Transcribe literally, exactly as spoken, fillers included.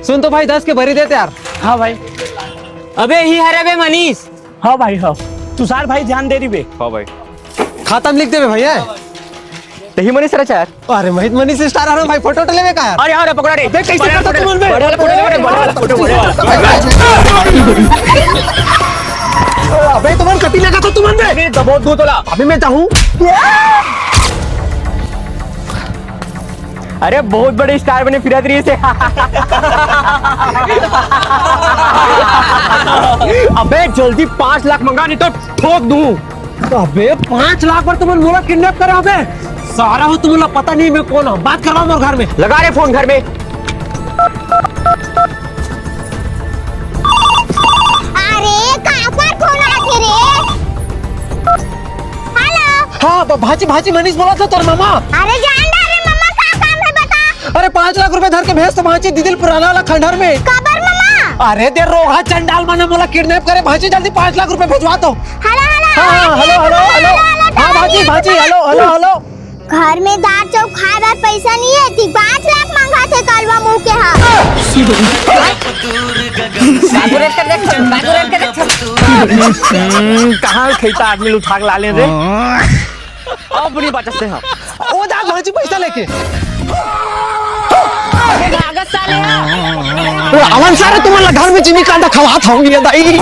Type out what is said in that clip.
सुन तो भाई, दस के भरी देते यार। हाँ भाई। अबे ही हरे बे मनीष। हाँ भाई, हाँ। तुषार भाई ध्यान दे रही बे। हाँ भाई। खाता में लिख देबे भैया। तही मनीष रहचा यार। अरे मोहित मनीष स्टार हरे भाई, फोटो उठा लेबे का यार? अरे यार, पकड़ा रे। अबे कैसे करता तुमन बे? बड़े वाला फोटो ले, बड़े वाला फोटो, बड़े वाला। अबे तुमन कति लगा था तुमन बे? अबे दबो दू तोला। अभी मैं जाहूँ। अरे बहुत बड़े स्टार बने फिरत रही से। अबे जल्दी पाँच लाख मंगा, नहीं तो ठोक दूं। अबे पाँच लाख बर तुमन मोला किडनैप करे अबे। सारा हो तुमला पता नहीं मैं कौन हूँ। बात करवा मोर घर में। लगा रे फोन घर में। अरे काकर फोन आथे रे? हेलो। हाँ ब- भांची भांची मनीष बोला था तोर मामा। अरे जान डा रे मामा, का काम है बता। अरे पाँच लाख रुपए धर के भेज तो भांची दीदी पुराना वाला खंडहर में। काबर मामा? अरे दे रोगहा चंडाल मन मोला किडनैप करे भांची, जल्दी पाँच लाख रुपए भेजवा तो। Hello hello. हाँ हाँ हेलो हेलो हेलो। हाँ Bhanchi Bhanchi hello hello hello. घर में दाल चाउर खाए बर पैसा नहीं है, ती पाँच लाख मांगा थे कलवा मुंह के हा। हम्म, कहाँ खैता आदमी उठा के ला ले रे। अब नहीं बचते हम। ओ जा भांची पैसा लेके। ओ अवन सारे तुमन ला घर में चीनी कांदा खवात हूँ ये दाई।